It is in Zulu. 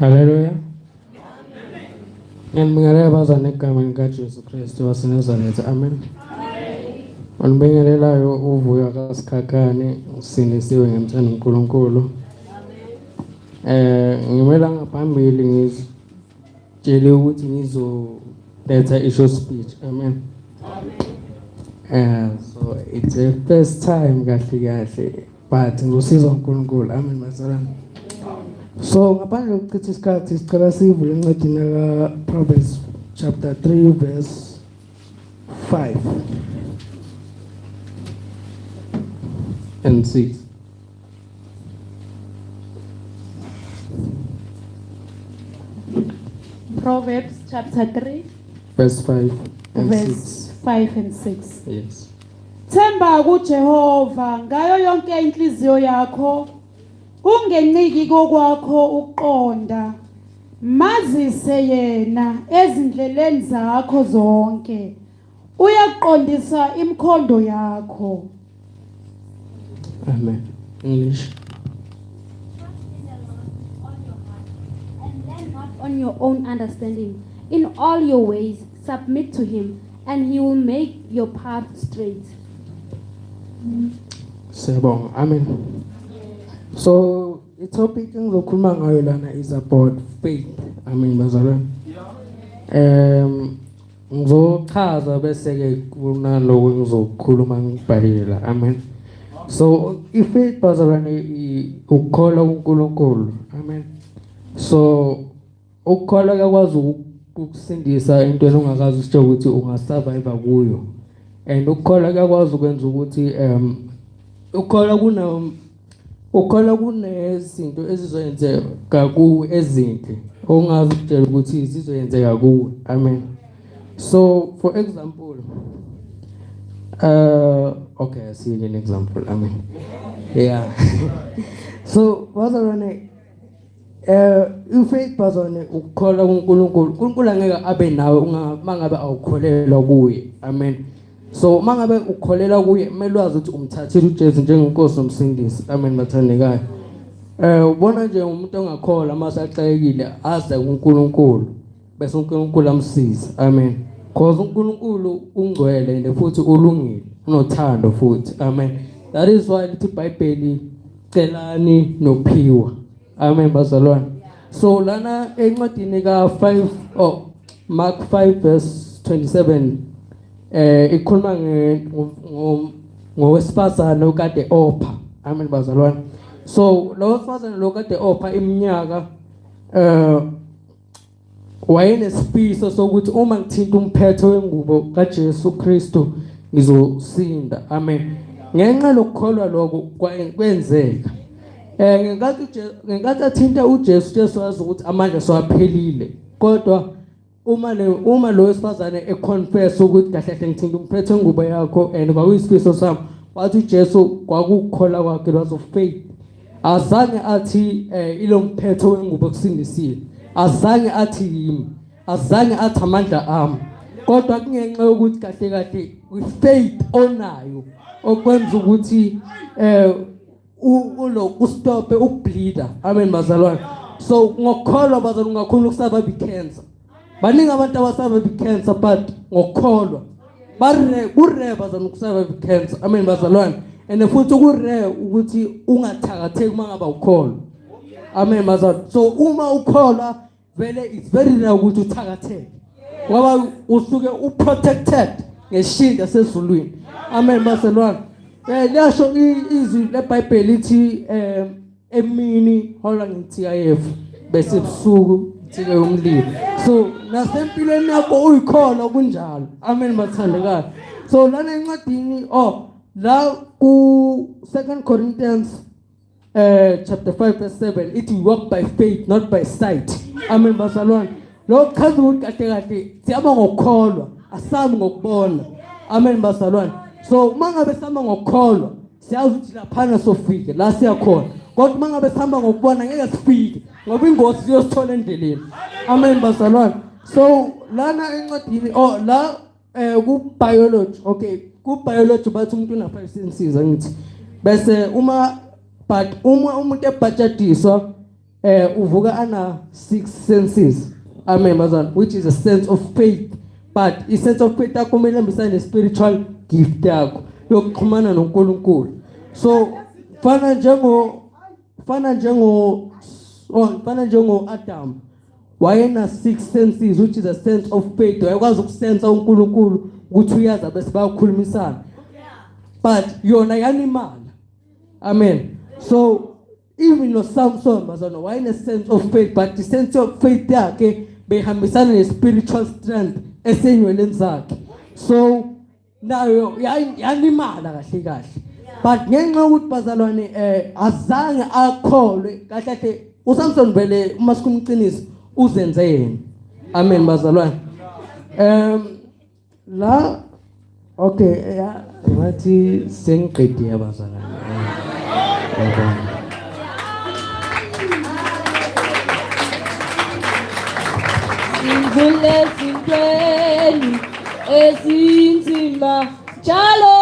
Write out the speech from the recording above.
Haleluya. Ngiyanibingelela bazane egameni likaJesu Kristu waseNazaretha. Amen. Onibingelelayo uvuyo kaSikhakhane usindisiwe ngemthando uNkulunkulu. Ngimela ngaphambili ngizitshele ukuthi ngizoletha isho speech. Amen. So it's the first time kahle kahle but ngizosizwa uNkulunkulu. Amen bazalwane. So ngaphandle kokuchitha isikhathi sicela sivule encwadini ka Proverbs chapter 3 verse 5 and 6. Proverbs chapter 3 Verse 5 and verse 6. 5 and 6. Yes. Themba kuJehova ngayo yonke inhliziyo yakho, ungenciki kokwakho ukuqonda. Mazise yena ezindleleni zakho zonke, uyakuqondisa imikhondo yakho. Amen. English. And lean not on your own understanding. In all your ways, submit to him, and he will make your path straight. Siyabonga. Amen. So i-topic engizokhuluma ngayo lana is about faith. Amen bazalwane. Ngizochaza bese ke kunaloko engizokhuluma ngibhalile la. Amen. So i-faith bazalwane ukukholwa kuNkulunkulu. Amen. So ukukholwa kuyakwazi ukusindisa entweni ongakazi usitsho ukuthi ungasurvive kuyo. And ukukholwa kuyakwazi ukwenza ukuthi ukukholwa kuna ukukholwa kunezinto ezizoyenzeka kuwe ezinhle ongazi ukutshela ukuthi zizoyenzeka kuwe. Amen. So for example, okay, I see an example. Amen. Yeah. So bazalwane, ifaith bazalwane ukukholwa kuNkulunkulu. uNkulunkulu angeke abe nawe mangabe awukholelwa kuye. Amen. So mangabe ukholelwa kuye kumele wazi ukuthi umthathile uJesu njengenkosi nomsindisi. Amen bathandekayo. Ubona nje umuntu ongakholwa mase axakekile aze kuNkulunkulu bese uNkulunkulu amsiza. Amen. Because uNkulunkulu ungcwele and futhi ulungile, unothando futhi. Amen. That is why lithi iBhayibheli celani nophiwa. Amen bazalwane. So lana encwadini ka 5 oh Mark 5 verse 27 ikhuluma ngowesifazane okade opha. Amen bazalwane. So lo wesifazane lo kade opha iminyaka wayenesifiso sokuthi uma ngithinta umphetho wengubo kaJesu Kristu ngizosinda. Amen. Ngenxa lokukholwa lokho kwenzeka. Ngenkathi athinta uJesu, Jesu wazi ukuthi amandla sewaphelile. Kodwa uma lo wesifazane econfess ukuthi kahle kahle ngithinta umphetho wengubo yakho and kwakuyisifiso sami, wathi uJesu kwakukholwa kwakhe, it was of faith. Azange athi ilo mphetho wengubo kusindisile, azange athi yimi, azange athi amandla ami, kodwa kungenxa yokuthi kahle kahle with faith onayo okwenza ukuthi ulo ustope ukubleeda. Amen bazalwane. So ngokukholwa bazalwane ungakhona ukusaba i-cancer. Baningi abantu abasaba i-cancer but ngokukholwa bare kure bazalwane ukusaba i-cancer. Amen bazalwane. And futhi kure ukuthi ungathakatheki uma ngaba ukholwa. Amen bazalwane. So uma ukholwa vele it's very rare ukuthi uthakatheke ngoba usuke uprotected ngeshinda sezulwini. Amen bazalwane. Liyasho izwi leBhayibheli lithi emini hola ngensika yefu bese ebusuku insika yomlilo. So nasempilweni yakho uyikholwa kunjalo. Amen bathandekayo. So lana encwadini la ku 2 Corinthians chapter 5 verse 7 it walk by faith not by sight. Amen bazalwane. Lokho chaza ukuthi kahle kahle sihamba ngokukholwa asami ngokubona. Amen bazalwane. So uma ngabe sihamba ngokukholwa siyazi ukuthi laphana sofike la siyakhona, kodwa uma ngabe sihamba ngokubona ngeke sifike ngoba ingozi siyosithola endleleni. Amen bazalwane. So lana encwadini la ku biology, okay, ku biology bathi umuntu una 5 senses angithi, bese uma but uma umuntu ebhajadiswa Uvuka ana six senses. Amen bazalwane, which is a sense of faith. But i sense of faith yakho kumele ihambisane ne spiritual gift yakho yokuxhumana noNkulunkulu. So fana njengo Adam wayena six senses, which is a sense of faith. Wayekwazi ukusensa uNkulunkulu ukuthi uyaza bese bayakhulumisana, but yona yalimala. Amen. So even no Samson bazalwane wayene sense of faith, but the sense of faith yakhe behambisana ne spiritual strength esenyweleni zakhe, so nayo yalimala kahle kahle. But ngenxa yokuthi bazalwane azange akholwe kahle kahle uSamson, vele uma sikhuluma iqiniso uzenze yena. Amen bazalwane. La okay, ya ngathi sengiqedile bazalwane, yabona. Sindlule ezintweni ezinzima njalo.